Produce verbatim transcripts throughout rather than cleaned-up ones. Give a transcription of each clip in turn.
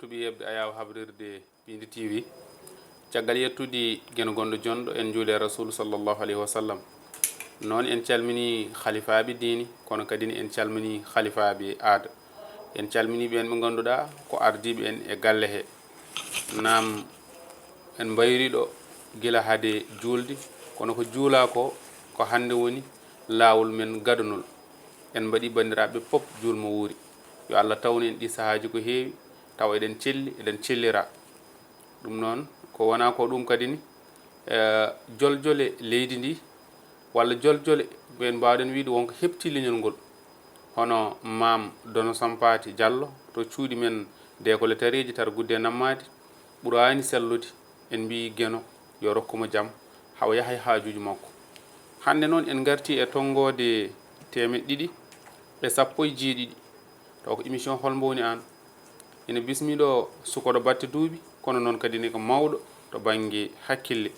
Suɓi yeɓde ayaawo habrirde Piindi T V. Caggal yettude Geno gonɗo jonɗo, en njuuli e Rasuulu sallallahu alayhi wa sallam. Noon en calminii halifaaɓe diine, kono kadi ne en calminii halifaaɓe aada. En calminii ɓeen ɓe ngannduɗaa ko ardiiɓe en e galle he. Naam, en mbayrii ɗo gila hade juulde, kono ko juulaa ko, ko hannde woni laawol men gadanol. En mbaɗii banndiraaɓe fof juulmo wuuri. Yo Allah tawnu en ɗii sahaaji ko heewi, tawa eɗen celli, eɗen cellira. Ɗum noon, ko wonaa ko ɗum kadi ni, eh, joljole leydi ndi, walla joljole, ɓeen mbaawɗen wiyde wonko heɓti leñol ngol. Hono Maam Dono Sampaati Jallo to cuuɗi men Deekole Tareeji Tar Gudde Nammaadi, ɓuraani sellude, en mbiyi Geno, yo rokku mo jam, haa o yaha e haajuuji makko. Hannde noon en ngartii e tonngoode teemeɗɗe ɗiɗi e sappo e jeeɗiɗi. Taw ko émission Hol mbo woni aan? Ina bismi ɗo sukoɗo batte duuɓi, kono noon kadi ne ko mawɗo to bannge hakkille.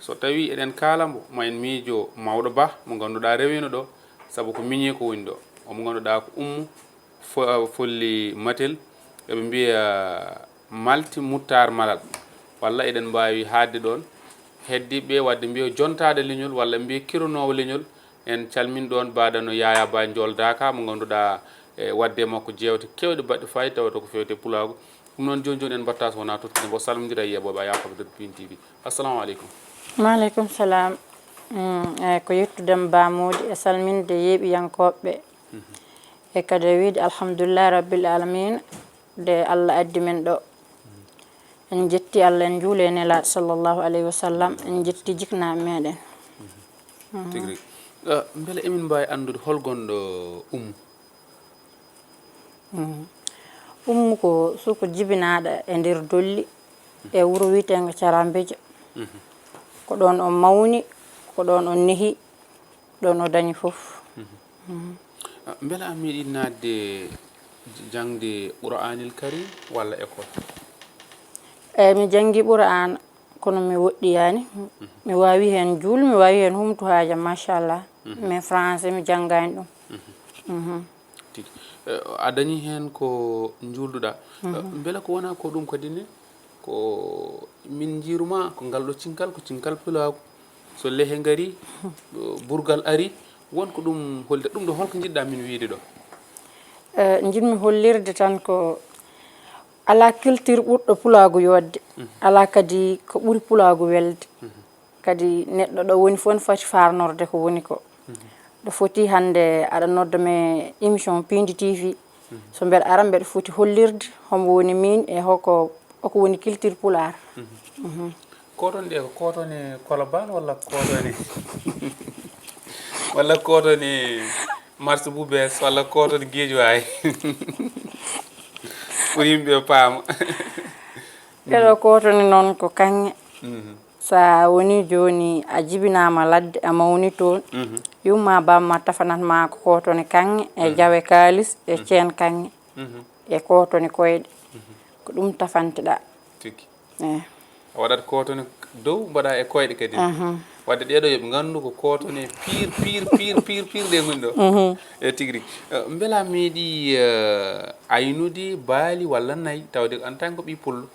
So tawii eɗen kaala mbo, ma en miijo mawɗo Bah mo ngannduɗaa rewiino ɗo, sabu ko miñi ko woni ɗo. Omo ngannduɗaa ko Ummu fo-, Folli Matel, eɓe mbiya Malti Muttar Malal. Walla eɗen mbaawi haaɗde ɗoon, heddiiɓe ɓe waɗde mbiya jontaade leñol walla mbiya kironoowo leñol. En calmin ɗoon baadano Yaya Ba Njool Daaka mo ngannduɗaa e waɗde e makko jeewte keewɗe baɗɗe faayi tawata ko feewte pulaagu. Ɗum noon jooni jooni en mbaɗta so wonaa tottude mbo salmindira e yeeɓooɓe a yaakoɓe dot pin T V. Assalamu aleykum. Maaleykum salam. Mm, eyi, ko yettudem Ba Moodi e salminde yeeɓiyankooɓe. Mhm. E kadi e wiide alhamdulillahi rabbil alamin de Allah addi men ɗo. En njetti Allah, en njuuli e Nelaaɗo sallallahu alayhi wa sallam, en njetti jiknaaɓe meɗen. Mhm. Tigi rigi. Eh, mbele emin mbaawi anndude hol gonɗo Ummu? Mhm. Ummu ko suko jibinaaɗo e nder Dolli, e wuro wiyeteengo Carambejo. Mhm. Ko ɗoon o mawni, ko ɗoon o nehi, ɗoon o dañi fof. Mhm. Mhm. Ah, mbele a meeɗi naatde j-, jaŋde Qur'aanil Karim walla école? Eyi, mi janngi Qur'aan, kono mi woɗɗiyaani. Mhm. Mi waawi heen juul, mi waawi heen humtu haajam, machallah. Mhm. Mais français mi janngaani ɗum. Mhm. Mhm. Tigi. Eh, a dañi heen ko njuulduɗaa. Eh, mhm. Mbele ko wonaa ko ɗum kadi ne? Ko min njiiru ma, ko ngal ɗo cinkal, ko cinkal pulaagu. So lehe ngari, burgal ari, won ko ɗum holda. Ɗum ɗo, holko njiɗɗa min wiyde ɗo? Eh, njiɗmi hollirde tan ko alaa culture ɓurɗo pulaagu yooɗde, mhm, alaa kadi ko ɓuri pulaagu welde. Mhm. Kadi neɗɗo ɗo woni fof ne foti faarnorde ko woni ko. Mhm. Ɗo foti hannde aɗa nodda me émission Piindi T V. Mhm. So mbeɗa ara, mbeɗa foti hollirde hombo woni min e hoko, hoko woni culture pulaar. Mhm. Mhm. Kootone ɗe ko kootone Colobane walla kootone, walla kootone marché Boubès walla kootone Guédiawaye? Pour yimɓe paama. Ɗeɗo kootone noon ko kaŋŋe. Mhm. So a woni jooni a jibinaama ladde, a mawni toon, mhm, yumma bamma tafanat ma ko kootone kaŋŋe, e, mhm, jawe kaalis, e, mhm, ceen kaŋŋe, mhm, e kootone koyɗe. Mhm. Ko ɗum tafanteɗaa. Tigi. Eh. A waɗat kootone dow, mbaɗa e koyɗe kadi. Mhm. Wadde ɗeɗo yo ɓe nganndu ko kootone piir, piir, piir, piir, piir ɗe ngoni ɗo. Mhm. E tigi rigi. Eh, mbela meeɗi, eh, aynude baali walla nayi, tawde en tant que ɓii pullo?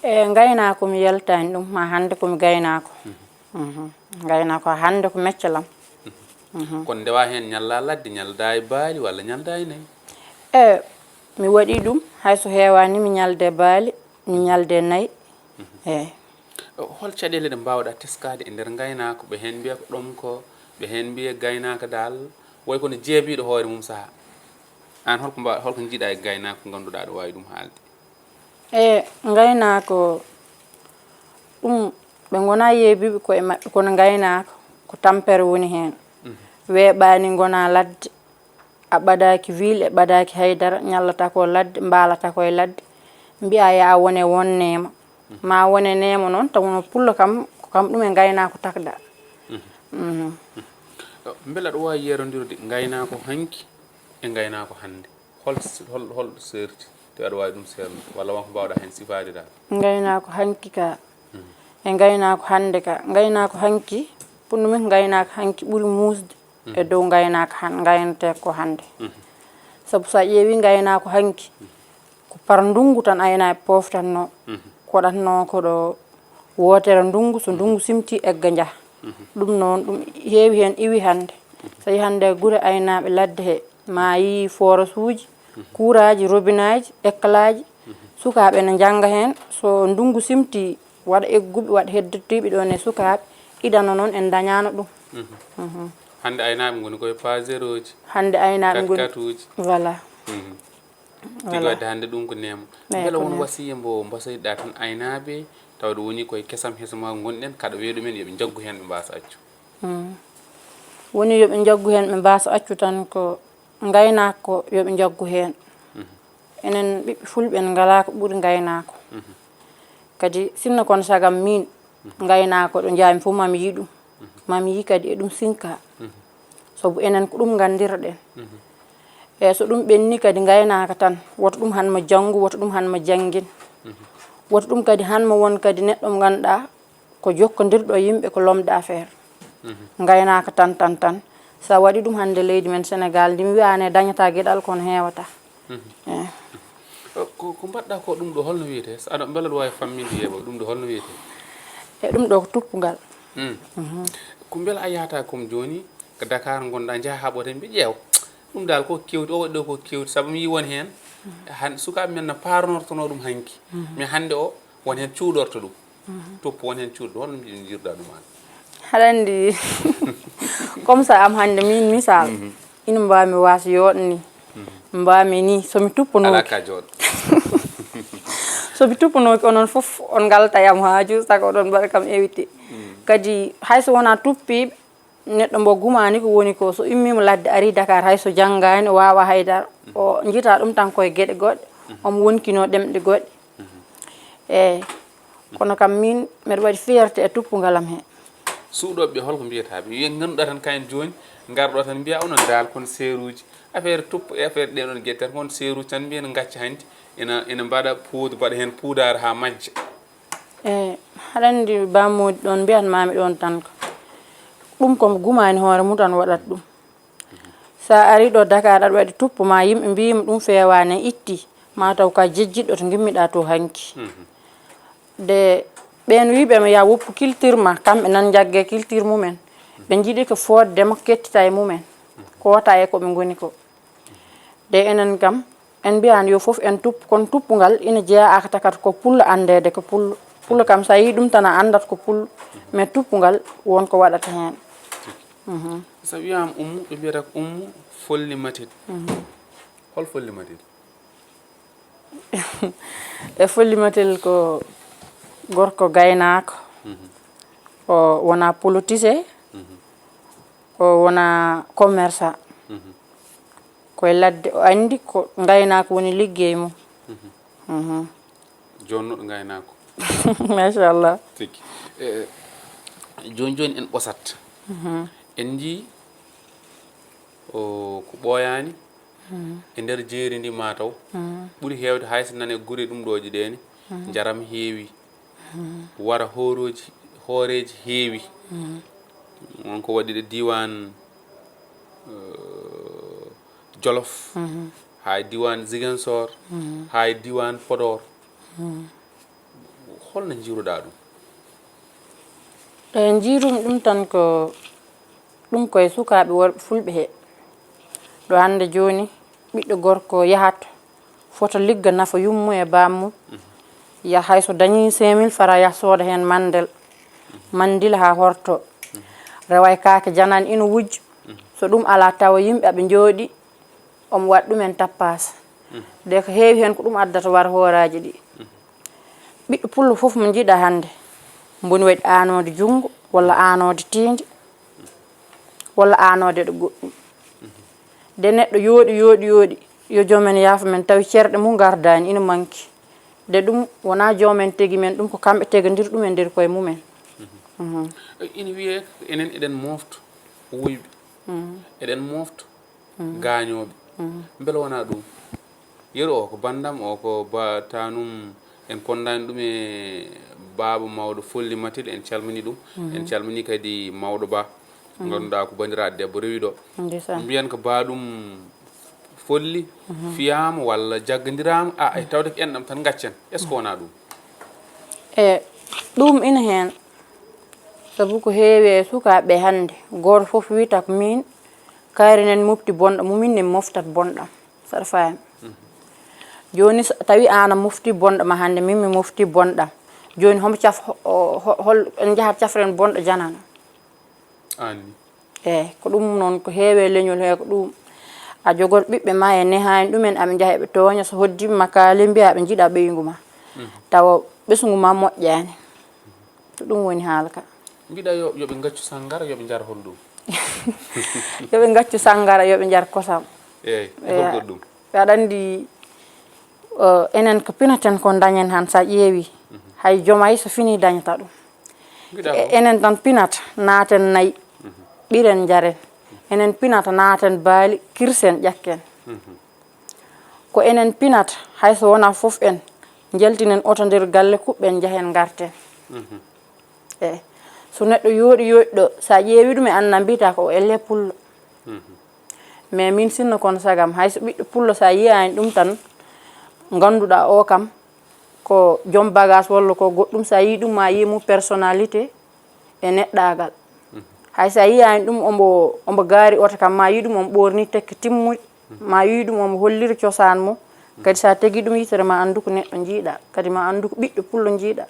E ngaynaako mi yaltaani ɗum, haa hannde ko mi gaynaako. Mhm. Mhm. Ngaynaako haa hannde ko mecce lam. Mhm. Mhm. Kono ndewa heen ñalla ladde, ñalda e baali walla ñalda e nayi? E mi waɗi ɗum, hay so heewaani mi ñalde baali, mi ñalde nayi. Mhm. Eey. Hol caɗeele ɗe mbaawɗa teskaade e nder ngaynaako? Ɓe heen mbiya ko ɗomko, ɓe heen mbiya gaynaako dal, way kono jeebiiɗo hoore mum saha. Aan holko mba-, holko njiɗa e gaynaako ngannduɗaa aɗa waawi ɗum haalde? E ngaynaako, ɗum ɓe ngonaa yeebiiɓe koye maɓɓe, kono ngaynaako ko tampere woni heen. Mhm. Weeɓaani ngonaa ladde, a ɓadaaki wiil, e ɓadaaki haydara, ñallata ko ladde, mbaalata koye ladde, mbiya ya a wone won neema. Mhm. Ma wone neema noon, taw no pullo kam, ko kam ɗum e ngaynaako takda. Mhm. Mhm. Mbela aɗa waawi yerondirde ngaynaako hanki e ngaynaako hannde? Hol s-, hol, hol seerti, tawi aɗa waawi ɗum seernude, walla won ko mbaawɗa heen sifaade dal? Ngaynaako hanki ka, mhm, e ngaynaako hannde ka. Ngaynaako hanki, pour ɗum en ngaynaako hanki ɓuri muusde, mhm, e dow ngaynaako han-, ngaynetee ko hannde. Mhm. Sabu so a ƴeewi ngaynaako hanki, mhm, Ko par ndunngu tan aynaaɓe pooftatnoo. Mhm. Ko waɗatnoo ko ɗo wootere ndunngu, so ndunngu simti, egga njaha. Mhm. Ɗum noon, ɗum heewi heen iwi hannde. So a yii hannde gure aynaaɓe ladde he, ma a yii forasuuji, kuuraaji, robinaaji, ekkalaaji, sukaaɓe ene njannga heen. So ndunngu simti, waɗa egguɓe, waɗa heddottiiɓe ɗoon e sukaaɓe, idano noon en ndañaano ɗum. Mhm. Mhm. Hannde aynaaɓe ngoni koye pazeroji, hannde aynaaɓe ngoni katkatuuji. Voilà. Mhm. Tigi. Voilà. Wadde hannde ɗum ko neema. Eey, mbela ko won neema. Wasiya mbo mbasoyɗa tan aynaaɓe, tawde woni koye kesam hesama ngonɗen, kaɗa weeɗu men yo ɓe njaggu heen ɓe mbaasa accu. Mm. Woni yo ɓe njaggu heen ɓe mbaasa accu tan ko ngaynaako ko yo ɓe njaggu heen. Mhm. Enen ɓiɓɓe fulɓe en ngalaa ko ɓuri ngaynaako. Mhm. Kadi sinno kono sagam miin, mhm, ngaynaako ɗo njaami fof mami yii ɗum. Mhm. Mami yii kadi e ɗum sinka. Mhm. Sabu enen ko ɗum nganndirɗen. Mhm. E so ɗum ɓenni kadi ngaynaaka tan, woto ɗum han mo janngu, woto ɗum han mo janngin. Mhm. Woto ɗum kadi han mo won kadi neɗɗo mo ngannduɗaa ko jokkondirɗo e yimɓe, ko l'homme d'affaires. Mhm. Ngaynaaka tan, tan, tan. So a waɗi ɗum hannde leydi men Senegaal ndi, mi wiyaani dañataa geɗal kono heewataa. Mhm. Eh. Ko, ko mbaɗɗa ko ɗum ɗo holno wiyetee? So aɗa, mbela aɗa waawi famminde yeeɓa ɗum ɗo holno wiyetee? E ɗum ɗo ko tuppungal. Mm. Mhm. Ko mbela a yahata kom jooni ko Dakar ngonɗa, njaha haa ɓoote mbi ƴeew. Ɗum dal ko kewti, o waɗi ɗo ko kewti, sabu mi yii won heen. Mhm. Han sukaaɓe men no paarnortonoo ɗum hanki. Mhm. Mais hannde o won heen cuuɗorto ɗum. Mhm. Tuppu won heen cuuɗi, holno mbiɗen njirda ɗum aan? Haɗa anndi, comme ça am hannde min misal, mhm, ina mbaami waas yooɗni. Mhm. Mbaami ni, so mi tuppunooki. Alaa ka jooɗo. So mi tuppunooki, onon fof on ngalta e am haaju, saka oɗon mbaɗa kam évité. Mhm. Kadi hay so wonaa tuppiiɓe, neɗɗo mbo gumaani ko woni ko, so immiima ladde, ari Dakar, hay so janngaani, o waawaa haydara, mhm, o njiita ɗum tan koye geɗe goɗɗe, mhm, omo wonkinoo ɗemɗe goɗɗe. Mhm. Eey. Kono kam miin, mbeɗa waɗi fierté e tuppungal am he. Suuɗooɓe ɓe, holko mbiyata ɓe? Yo ngannduɗaa tan kayen jooni, ngarɗo tan mbiya onon daal kon seeruuji. Affaire tuppo e affaire ɗen ɗon geɗe tan, kon seeruuji tan mbiyen ngacca hanti, ina, ina mbaɗa poudre, mbaɗa heen puudaar haa majja. Eey, haɗa anndi Ba Moodi ɗoon mbiyatmaami ɗoon tan ko, ɗum ko gumaani hoore mum tan waɗat ɗum. So a arii ɗo Dakar, aɗa waɗi tuppu ma, yimɓe mbiima ɗum feewaani, itti, ma taw ka jejjitɗo to ngimmiɗaa to hanki. Mhm. De ɓeen wiiɓe ma, yaa woppu culture ma, kamɓe nan njagge culture mumen. Ɓe njiɗi ko fooddema kettita e mumen, koota e ko ɓe ngoni ko. De enen kam, en mbiyaani yo fof en tuppu, kono tuppungal ina jeyaa ak takat ko pullo anndeede ko pullo. Pullo kam, so a yii ɗum tan, a anndat ko pullo. Mais tuppungal won ko waɗata heen. Mhm. So wiyaama Ummu, ɓe mbiyata ko Ummu Folli Matil. Mhm. Hol Folli Matil? E Folli Matil ko gorko gaynaako. Mhm. O wonaa politicien. Mhm. O wonaa commerçant. Mhm. Koye ladde o anndi ko ngaynaako woni liggey mum. Mhm. Mhm. Joonnuɗo ngaynaako. Machallah. Tigi. E, jooni jooni en ɓosat. Mhm. En njii o ko ɓooyaani, mhm, e nder jeeri ndi mataw. Mhm. Ɓuri heewde hay so nane gure ɗum ɗooji ɗeeni, mhm, njaram heewi. Mhm. Wara hoorooji, hooreeji heewi. Mhm. On ko waɗi ɗo diiwaan, eh, Jolof, mhm, haa e diiwaan Ziguinchor, mhm, haa e diiwaan Podor. Mhm. Holno njiiruɗaa ɗum? E njiirumi ɗum tan ko, ɗum koye sukaaɓe worɓe fulɓe he. Ɗo hannde jooni, ɓiɗɗo gorko yahat, foto ligga nafa yummu e bammu, mhm, yaha hay so dañi cinq mille francs, yaha sooda heen mandel, mhm, mandila haa horto. Mhm. Rewa e kaake janani ina wujja. Mhm. So ɗum alaa, tawa yimɓe aɓe njooɗi, omo waɗa ɗumen tappaasa. Mhm. De ko heewi heen ko ɗum addata war hooraaji ɗi. Mhm. Ɓiɗɗo pullo fof mo njiɗa hannde, mboni waɗi aanoode junngo, walla aanoode tiinde, walla aanoode ɗo goɗɗum. Mhm. De neɗɗo yooɗi, yooɗi, yooɗi, yo joom en yaafo men, tawi cerɗe mum ngardaani, ina manki. De ɗum wonaa joom en tegi men, ɗum ko kamɓe tegandir ɗum e nder koye mumen. Mhm. Mhm. Ina wiyee enen eɗen moofta wuyɓe. Mhm. Eɗen moofta, mhm, gaañooɓe. Mhm. Mbele wonaa ɗum? Yeru o ko banndam, o ko ba tanum, en ponndaani ɗum e baaba mawɗo Folli Matil, en calmini ɗum. Mhm. En calmini kadi mawɗo ba. Mhm. Ngannduɗaa ko banndiraaɗo debbo rewi ɗo. Ndeysaan. Mbiyan ko ba ɗum polli, fiyaama walla jaggondiraama, a, ay tawde ko enɗam tan ngaccen. Est-ce que wonaa ɗum? E ɗum ina heen, sabu ko heewi e sukaaɓe hannde, gooto fof wiyata ko miin, kaari nen mofti bonɗo, mumin ne moftat bonɗam. Saɗa faami? Jooni so tawi aan a mofti bonɗo ma hannde, min mi mofti bonɗam. Jooni homo caf-, ho-, ho-, hol, en njahat cafren bonɗo janano? Aan ni. Eey, ko ɗum noon ko heewi e leñol hee ko ɗum. A jogot ɓiɓɓe ma e nehaani ɗumen, aɓe njaha eɓe tooña, so hoddii ma kaali mbiya aɓe njiɗa ɓeyngu ma. Tawa ɓesngu ma moƴƴaani. Ko ɗum woni haala ka. Mbiɗa yo, yo ɓe ngaccu sanngara, yo ɓe njar hol ɗum? Yo ɓe ngaccu sanngara, yo ɓe njar kosam. Eey, e hol goɗɗum? Aɗa anndi, eh, enen ko pinaten ko dañen han sa ƴeewi. Hay joom hay so fini dañata ɗum. Mbiɗa E-, ko. Enen tan pinata, naaten nayi, ɓiren njaren. Enen pinata, naaten baali, kirsen ƴakken. Ko enen pinata, hay so wonaa fof en, njaltinen oto nder galle, kuɓɓen, njahen, ngarten. Eey. So neɗɗo yooɗi, yooɗi ɗo, so a ƴeewi ɗum e annda mbiyata ko o elle pullo. Mais min sinno kono sagam, hay so ɓiɗɗo pullo, so a yiyaani ɗum tan, ngannduɗaa o kam ko joom bagage walla ko goɗɗum, so a yii ɗum, ma yii mo personnalité e neɗɗaagal. Hay so a yiyaani ɗum, ombo, ombo gaari oto kam, ma yii ɗum, ombo ɓoorni tekke timmuɗi, ma yii ɗum, ombo holliri cosaan mo. Kadi so a tegi ɗum yitere, ma anndu ko neɗɗo njiiɗa, kadi ma anndu ko ɓiɗɗo pullo njiiɗa.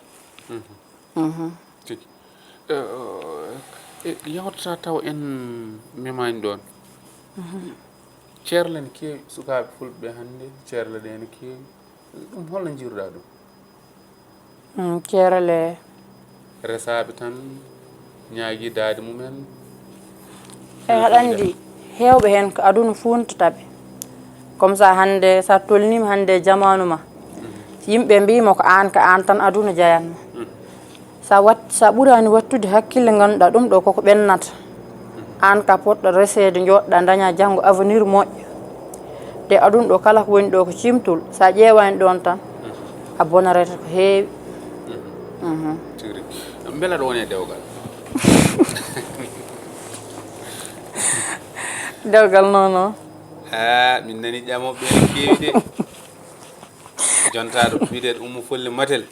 Mhm. Tigi. Eh, eh, yawtata taw en memaani ɗoon. Ceerle ne keewi, sukaaɓe fulɓe hannde, ceerle ɗe ne keewi. Ɗum holno njiiruɗaa ɗum? Mm, ceerle. Resaaɓe tan ñaagii daade mumen. E aɗa anndi, heewɓe heen ko aduna fuuntata ɓe. Comme ça, hannde, so a tolniima hannde e jamaanu ma, yimɓe mbiima ko aan, ko aan tan aduna jayatma. Sa wat-, sa ɓuraani wattude hakkille, ngannduɗaa ɗum ɗo koko ɓennata. Aan ka potɗo reseede, njooɗɗaa, dañaa janngo avenir moƴƴo. Te aduna ɗo kala ko woni ɗo ko ciimtol. Sa ƴeewaani ɗoon tan, a bonarete ko heewi. Mhm. Tigi rigi. Mbela aɗa woni e dewgal? Dewgal noon o. Ah, min nani ƴamoɓe ene keewi de. Jonta ɗo biyeteeɗo Ummu Folle Matel.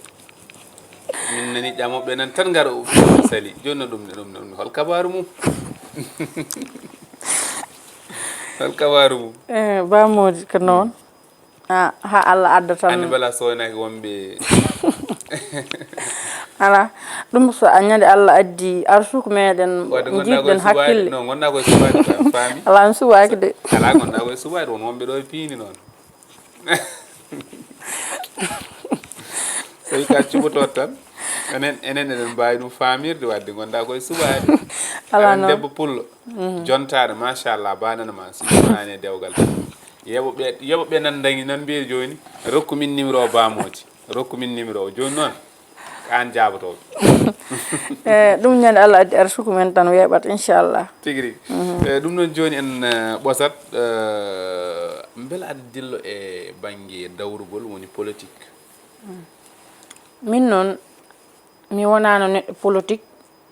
Min nani ƴamoɓe nan tan ngara o sali. Jooni no ɗum, ɗum, ɗum, hol kabaaru mum? Hol kabaaru mum? Eh, Ba Mody ko noon. Ah, ha Allah adda tan. Anndi bala soynaaki wonɓe. Ala, ɗum so a ñande Allah addi arsuku meɗen, wadde ngonɗa jiɗɗen koye suɓaade, hakkille. Non, ngonɗa koye suɓaade, fa-, faami? Ala, mi suɓaaki de. Ala, ngonɗa koye suɓaade, won wonɓe ɗo e piindi noon. So tawi ka cuɓoto tan, enen, enen eɗen mbaawi ɗum faamirde, wadde ngonɗa koye suɓaade. Ala. Enen noon. Debbo pullo, mhm, jontaaɗo, machallah, ba nana ma, so jonaani e dewgal. Yeɓo ɓe, yeɓo ɓe nan dañi, nan mbiye jooni, rokku min numéro Ba Mody, rokku min numéro o. Jooni noon, ko aan jaabotooɗo. Eh, ɗum ñande Allah addi arsuku men tan weeɓat, inchallah. Tigi rigi. Mhm. Eh, ɗum noon jooni en, eh, ɓosat, eh, mbela aɗa dillo e bannge dawrugol, woni politique? Mm. Min noon, mi wonaano neɗɗo politique,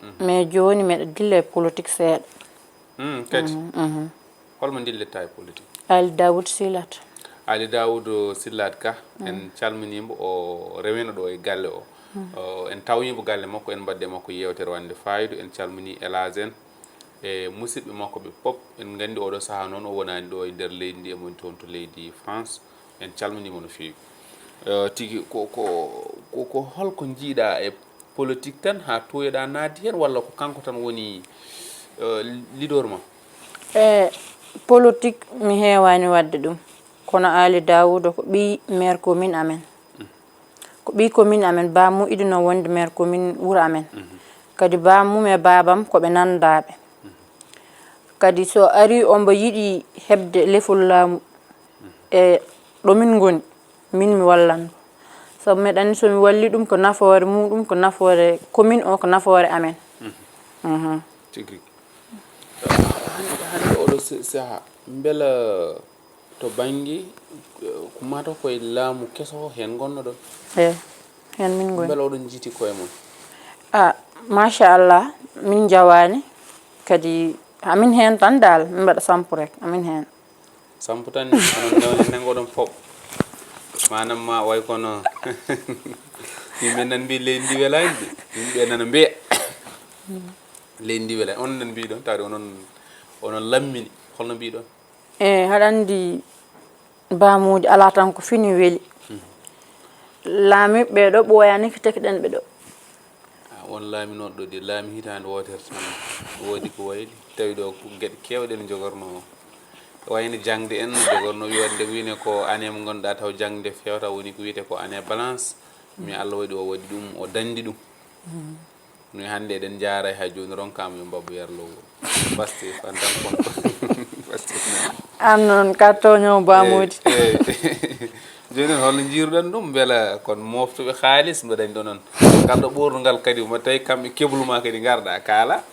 mhm, mais jooni meɗa dilla e politique seeɗa. Mm, kadi? Mhm, mhm. Holmo ndillirta e politique? Ali Dawood Silat. Ali Dawood Silat Ka, mm, en calminiimo, o rewino ɗo e galle o. Mm. O, en tawiimo galle makko, en mbaɗde makko yeewtere wande faayidu, en calminii El Hadj en e musidɓe makko ɓe pop. En nganndi oɗo sahaa noon o wonaani ɗo e nder leydi ndi, emo woni toon to leydi France. En calminiimo no feewi. Eh, tigi, ko, ko, ko, ko holko njiiɗa e politique tan haa tooyoɗa naatde heen, walla ko kanko tan woni, eh, leader ma? E politique mi heewaani waɗde ɗum. Kono Ali Daouda ko ɓiy maire commune amen. Mm. Ko ɓiy commune amen, bammum idino wonde maire commune wuro amen. Mhm. Kadi bammum e babam ko ɓe nanndaaɓe. Mhm. Kadi so ari ombo yiɗi heɓde lefol laamu, mhm, e ɗo min ngoni, min mi wallanmo. Sabu meɗa anndi so mi walli ɗum ko nafoore muɗum, ko nafoore commune o, ko nafoore amen. Mhm. Mhm. Tigi rigi. Hannde, hannde oɗo se-, saha, mbela to bannge, eh, ko mata koye laamu keso o, heen ngonnoɗon? Eey, heen min ngoni. Mbela oɗon njiiti koye mon? Ah, machallah, min njawaani. Kadi amin heen tan daal, min mbaɗa sampu rek, amin heen. Samputan ni, kono newne nangoɗon fof. Manam ma way kono yimɓe nan mbi leydi ndi welaani de. Yimɓe nana mbiya leydi ndi welaani. On nan mbiɗon, tawde onon, onon lammini. Holno mbiɗon? E haɗa anndi baamuuji alaa tan ko fini weli. Laamiiɓe ɓe ɗo ɓooyaani ko tekɗen ɓe ɗo. A, won laaminooɗo ɗo de, laami hitaande wootere tan. Woodi ko wayli, tawi ɗo ko geɗe keewɗe ne jogornoo. Wayno jaŋde en, jogornoo wi'de wiyne ko année mo ngannduɗaa taw jaŋde fewta, woni ko wiyetee ko année balance. Mais Allah waɗi o waɗi ɗum, o dañdi ɗum. Mais hannde eɗen njaaray hay jooni ronkaama yo mbabbo yarlowol. Pastef, en tant que Pastef. An noon ka tooñoowo baamuuji. Eey, eey. Jooni noon holno njiiruɗon ɗum? Mbela kon mooftuɓe haalis mbaɗani ɗo noon? Ngal ɗo ɓoornungal kadi, ma tawi kamɓe keblu ma kadi ngarɗa kaala.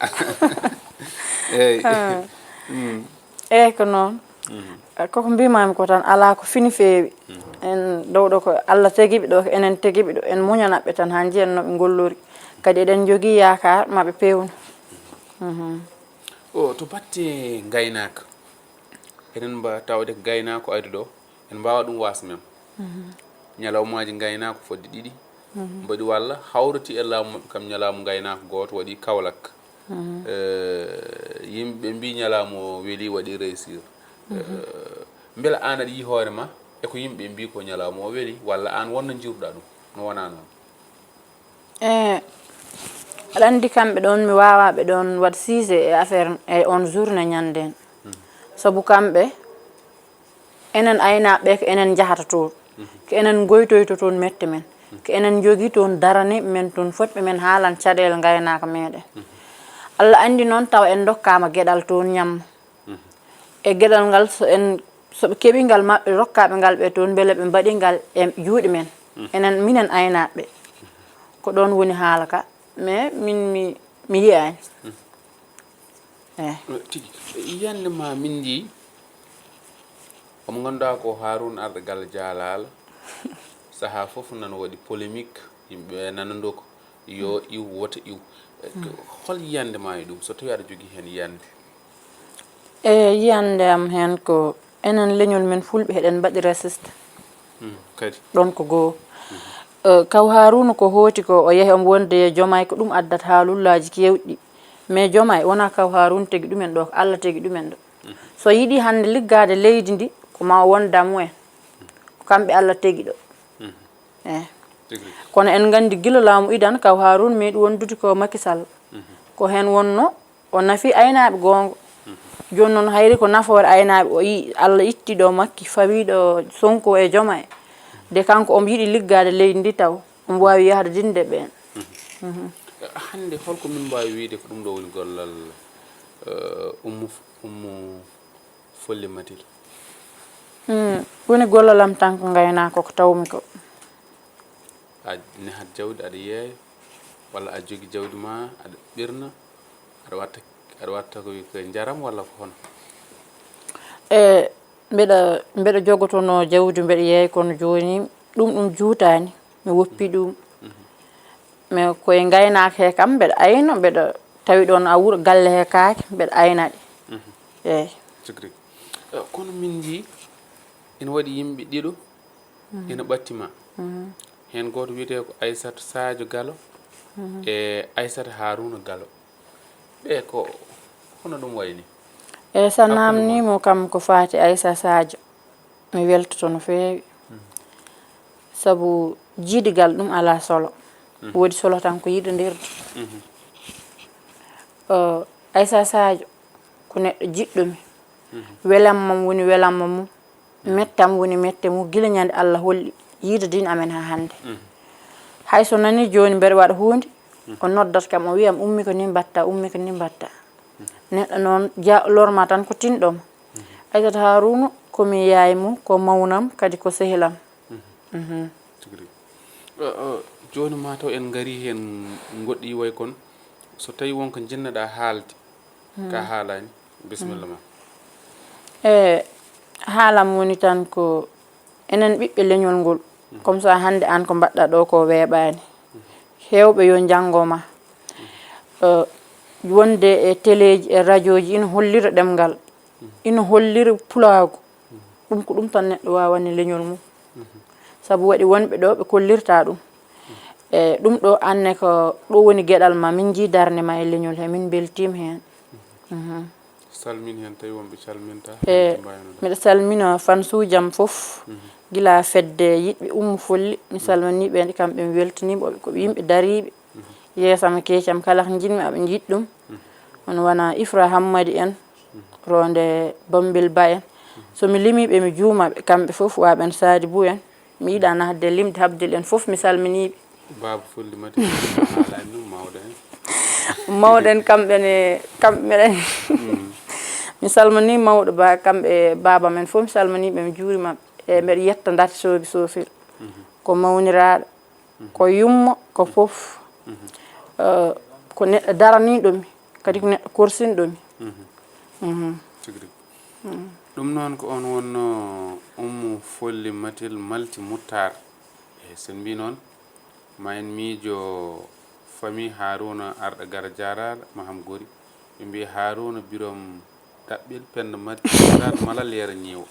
Eey. Ah. Mm. Eey, ko noon. Mhm. Eh, koko mbimami ko tan, alaa ko fini feewi. Mhm. En ɗo ɗo ko Allah tegiɓe ɗo, ko enen tegiɓe ɗo. En muñanaɓe tan haa njiyen no ɓe ngollori. Kadi eɗen njogii yaakaar ma ɓe peewnu. Mhm. O, to batte ngaynaaka, enen mba-, tawde ko gaynaako ari ɗo, en mbaawa ɗum waas mem. Mhm. Ñalawmaaji ngaynaako fodde ɗiɗi, mhm, mbaɗi walla hawriti e laamu maɓɓe kam ñalawma ngaynaako gooto waɗi Kaolack. Mhm. Eh, yimɓe mbi ñalawma o weli, waɗi réussir. Mhm. Eh, mbela aan aɗa yi'i hoore ma e ko yimɓe mbi ko ñalawma o weli, walla aan wonno njiiruɗaa ɗum? No wonaa noon? E aɗa anndi kamɓe ɗoon, mi waawaa ɓe ɗoon waɗ siise e affaire e on journée ñande en. Mhm. Sabu kamɓe, enen aynaaɓe ɓe ko enen njahata toon. Mhm. Ko enen ngoytoyta toon mette men. Mhm. Ko enen njogii toon daraniiɓe men toon, fotɓe men haalan caɗeele ngaynaaka meɗen. Mhm. Allah anndi noon tawa en ndokkaama geɗal toon ñamma. Mhm. E geɗal ngal, so en, so ɓe keɓii ngal maɓɓe, rokkaaɓe ngal ɓe toon, mbele ɓe mbaɗii ngal e juuɗe men. Mhm. Enen, minen aynaaɓe ɓe. Ko ɗoon woni haala ka, mais min mi, mi yiyaani. Mhm. Eh. Eh, tigi. Yiyannde ma min njii, omo ngannduɗaa ko Harouna Arɗo Galle Jaalaala. Sahaa fof nana waɗi polémique, yimɓe nana ndoka, yo iw, wota iw. Eh, hol yiyannde ma e ɗum, so tawii aɗa jogii heen yiyannde? E yiyannde am heen ko enen leñol men Fulɓe, eɗen mbaɗi raciste. Hmm, kadi. Ɗoon ko goo. Mhm. Eh, kaw Harouna ko hooti ko, o yehi omo wonde e Diomaye, ko ɗum addata haalullaaji keewɗi. Mais Diomaye wonaa kaw Harouna tegi ɗumen ɗo, ko Allah tegi ɗumen ɗo. Mhm. So yiɗi hannde liggaade leydi ndi, ko ma o won damu en. Ko kamɓe Allah tegi ɗo. Mhm. Eh. Tigi rigi. Kono en nganndi gila laamu idan, kaw Harouna meeɗi wondude ko Macky Sall. Mhm. Ko heen wonno, o nafi aynaaɓe goonga. Mhm. Jooni noon hayri ko nafoore aynaaɓe, o yi-, Allah itti ɗo Macky, fawi ɗo Sonko e Diomaye. De kanko omo yiɗi liggaade leydi ndi taw, omo waawi yahde dinde ɓeen. Mhm. Mhm. Hannde holko min mbaawi wiyde ko ɗum ɗo woni gollal, eh, Oumou, Oumou Folle Matil? Hmm, woni gollal am tan ko ngaynaako ko tawmi ko. A nehat jawdi, aɗa yeeya, walla a jogi jawdi ma, aɗa ɓirna, aɗa watta, aɗa watta ko, ko njaram walla ko hono? E mbeɗa, mbeɗa jogotonoo jawdi, mbeɗa yeeya, kono jooni ɗum, ɗum juutaani, mi woppi ɗum. Mhm. Mais koye ngaynaaka he kam, mbeɗa ayno, mbeɗa tawi ɗoon a wuro galle he kaake, mbeɗa ayna ɗe. Mhm. Eey. Tigi rigi. Eh, kono min njii ina waɗi yimɓe ɗiɗo, mhm, ina ɓatti ma. Mhm. Heen gooto wiyetee ko Aissata Sadio Gallo, mhm, e Aissata Harouna Gallo. Ɓe ko, hono ɗum wayni? E so a hakkunde naamnii ma mo kam ko faati Aissa Sadio, mi weltoto no feewi. Mhm. Sabu jiidigal ɗum alaa solo. Mhm. Woodi solo tan ko yiɗondirde. Mhm. O, Aissa Sadio ko neɗɗo jiɗɗo mi. Mhm. Welamma woni welamma mum. Mhm. Mettam woni mette mum gila ñande Allah holli yiidodin amen haa hannde. Mhm. Hay so nani jooni mbeɗa waɗa huunde, mhm, o noddat kam, o wiyam, "Ummi ko ni mbatta, ummi ko ni mbatta." Mhm. Neɗɗo noon ja-, lorma tan ko tinɗoma. Mhm. Aissata Harouna ko mi yaay mum, ko mawnam, kadi ko sehilam. Mhm. Mhm. Tigi rigi. Eh, eh, jooni ma taw en ngarii heen ngoɗɗi way kon. So tawii won ko njiɗnoɗaa haalde, ka, hmm, haalaani, bisimilla, hmm, ma. E haalam woni tan ko enen ɓiɓɓe leñol ngol, hmm, comme ça hannde aan ko mbaɗɗaa ɗo ko weeɓaani. Hmm. Heewɓe yo njanngo ma. Hmm. Eh, wonde e teleeji, e rajooji ina hollira ɗemngal, hmm, ina hollira pulaagu. Hmm. Ɗum ko ɗum tan neɗɗo waawani leñol mum. Sabu waɗi wonɓe ɗo ɓe kollirta ɗum. E ɗum ɗo, anne ko ɗo woni geɗal ma, min njii darnde ma e leñol he, min mbeltiima heen. Mhm. Salmin heen tawi wonɓe calminta. E mbiɗa salmina fansuujam fof, gila fedde yiɗɓe Ummu Folli, mi salmanii ɓe, kamɓe mi weltanii ɓe, ko ɓe yimɓe dariiɓe. Yeesam e keecam kala ko njiɗmi aɓe njiɗ ɗum. Hono wona Ifra Hammadi en, Ronde Bambil Ba en. So mi limii ɓe mi juuma ɓe, kamɓe fof, wa ɓen Saadi Bou en. Mi yiɗa nahde limde habdil en fof, mi salminii ɓe. Baaba Folli Mati, a haalani ɗum, mawɗo en. Mawɗo en kamɓe ne, kamɓe ne. Mi salminii mawɗo ba, kamɓe baaba men fof, mi salminii ɓe, mi juurima ɓe. E mbeɗa yetta Ndate Soogi Soofir. Ko mawniraaɗo, ko yumma, ko fof. Eh, ko neɗɗo daraniiɗo mi, kadi ko neɗɗo korsinɗo mi. Mhm. Tigi rigi. Ɗum noon ko on wonno Ummu Folli Matil Malti Muttar. E sen mbi noon, ma en miijo famille Haruna Arɗo Gara Jaaraɗo Maham Gori. Ɓe mbi Haruna Birom Ɗaɓɓel Penda Mati Muttar Malal Yero Ñeewo.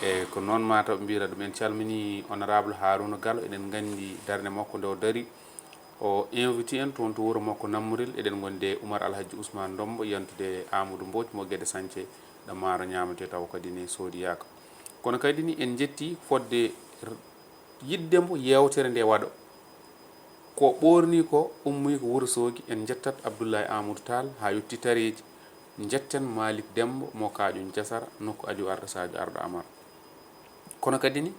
E ko noon mataw ɓe mbiyata ɗum. En calmini honorable Haruna Galo, eɗen nganndi darnde makko nde o dari. O inviti en toon to wuro makko Nammorel. Eɗen ngondi e Umar Alhajji Ousmane Ndombo, yantude Amadou Mbodj mo Guédé Santhié, ɗo maaro ñaamete tawa kadi ne soodiyaaka. Kono kadi ni en njetti fodde r-, yiɗde mbo yeewtere nde waɗo. Ko ɓoorni ko, ummoyi ko Wuro Soogi, en njettat Abdullahi Amadou Tall haa yotti Tareeji. Njetten Malik Dembo mo Kaaƴon Jasara, nokku Aliou Arɗo Sadio Arɗo Amar. Kono kadi ni,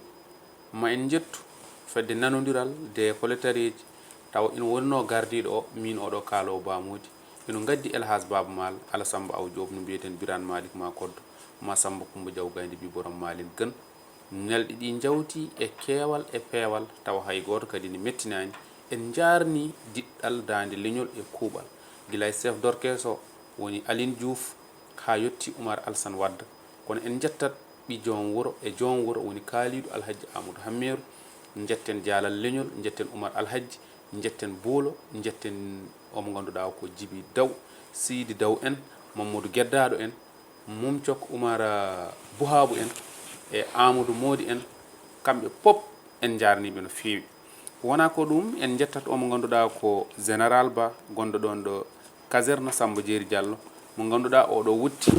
ma en njettu fedde nanondiral de kole Tareeji, tawa ina wonno gardiiɗo o, min oɗo kaalowo Ba Moodi. Ina ngaddi El Hadj Baaba Maal, Ala Samba Aw Joob, no mbiyeten Birane Malik Ma Koddo, Ma Samba Kumba Jaw Gaynde bi Borom Maalin Gën. Nelɗi ɗi njawti e keewal e peewal, tawa hay gooto kadi ne mettinaani. En njaarni diɗɗal daande leñol e kuuɓal, gila e chef d'orchestre o woni Aline Diouf, haa yotti Umar Alsan Wadda. Kono en njettat ɓi joom wuro e joom wuro woni kaaliiɗo Alhajji Amadou Hammeeru. Njetten jaalal leñol, njetten Umar Alhajji, njetten Buulo, njetten omo ngannduɗaa ko Jibi Daw, Siidi Daw en, Mamadou Geddaaɗo en, Mum Cok Umar, ah, Buhaabu en e Amadou Moodi en, kamɓe pop en njaarniiɓe no feewi. Wonaa ko ɗum, en njettat omo ngannduɗaa ko Général Ba, gonɗo ɗoon ɗo Caserne Samba Jeeri Diallo, mo ngannduɗaa oɗo wutti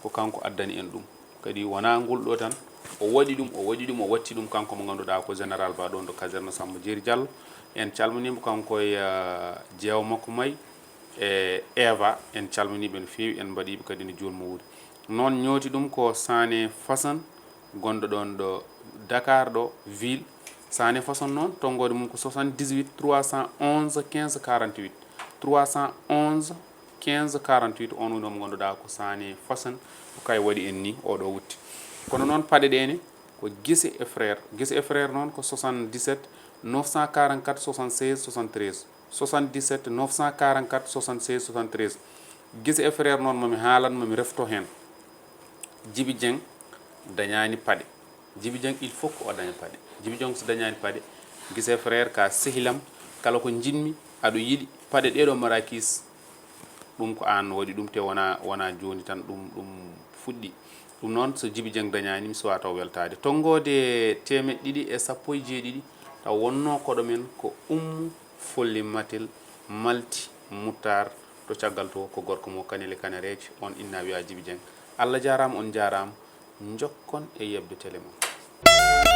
ko kanko addani en ɗum. Kadi wonaa ngol ɗo tan, o waɗi ɗum, o waɗi ɗum, o watti ɗum, kanko mo ngannduɗaa ko Général Ba ɗoon ɗo Caserne Samba Jeeri Diallo. En calminiimo kanko e, ah, jeewo makko May e Eva, en calminiiɓe no feewi, en mbaɗiiɓe kadi no jooni mo wuuri. Noon ñooti ɗum ko Sané Fasan, gonɗo ɗoon ɗo Dakar ɗo, ville. Sané Fasan noon, tonngoode mum ko soixante-dix-huit trois cent onze quinze quarante-huit. Trois cent onze quinze quarante-huit, on woni omo ngannduɗaa ko Sané Fasan, ko kay waɗi en ni, oɗo wutti. Kono noon paɗe ɗe ne, ko Gise et Frères. Gise et Frères noon ko soixante-dix-sept neuf cent quarante-quatre soixante-seize soixante-treize. Soixante-dix-sept neuf cent quarante-quatre soixante-seize soixante-treize. Gise et Frères noon, mami haalan, mami refto heen. Jibi Dieng dañaani paɗe. Jibi Dieng, il faut que o daña paɗe. Jibi Dieng so dañaani paɗe, Gise et Frères ka sehilam, kala ko njiɗmi, aɗo yiɗi paɗe ɗeɗo marakis, ɗum ko aan waɗi ɗum, te wona, wona jooni tan ɗum, ɗum fuɗɗi. Ɗum noon, so Jibi Dieng dañaani, mi suwaa taw weltaade. Tonngoode teemeɗɗe ɗiɗi e sappo e jeeɗiɗi, taw wonnoo koɗo men ko Ummu Folli Matel Malti Muttar, to caggal to ko gorko mo Kanel e Kanereeje, on inna wiya Jibi Dieng. Allah jaaraama, on njaaraama, njokkon e yeɓde tele mon.